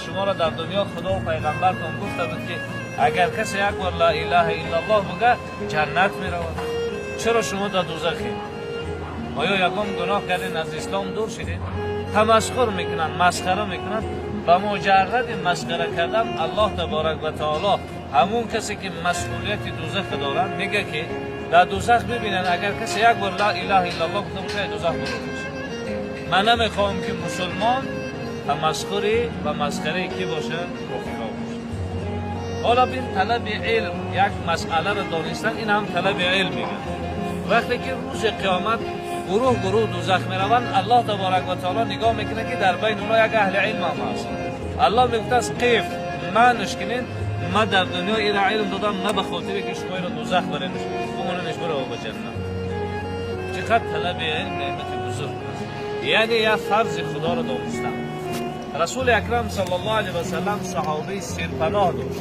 شما را در دنیا خدا و پیغمبرتان گفته بود که اگر کسی یک بار لا اله الا الله بگه جنت می رود. چرا شما در دوزخید؟ آیا یگان گناه کردین از اسلام دور شدین؟ تمسخر میکنن، مسخره میکنن. به مجرد مسخره کردن الله تبارک و تعالی همون کسی که مسئولیت دوزخ دارن میگه که در دوزخ ببینن اگر کسی یک بار لا اله الا الله گفته باشه دوزخ برو میشه. من نمیخوام که مسلمان تمسخری و مسخره کی باشه؟ کافرها باشه. حالا بین طلب علم، یک مسئله رو دانستن، این هم طلب علم میگه. وقتی که روز قیامت گروه گروه دوزخ میروند، الله تبارک و تعالی نگاه میکنه که در بین اونا یک اهل علم هم هست. الله میگفت از قیف منش کنین، من در دنیا ایرا علم دادم نه به خاطر که شما ایرا دوزخ برینش، بموننش برو به جنت. چقدر طلب علم نعمت بزرگ است. یعنی یک فرض خدا رو دانستن. رسول اکرم صلی الله علیه و سلم صحابه سرپناه داشت.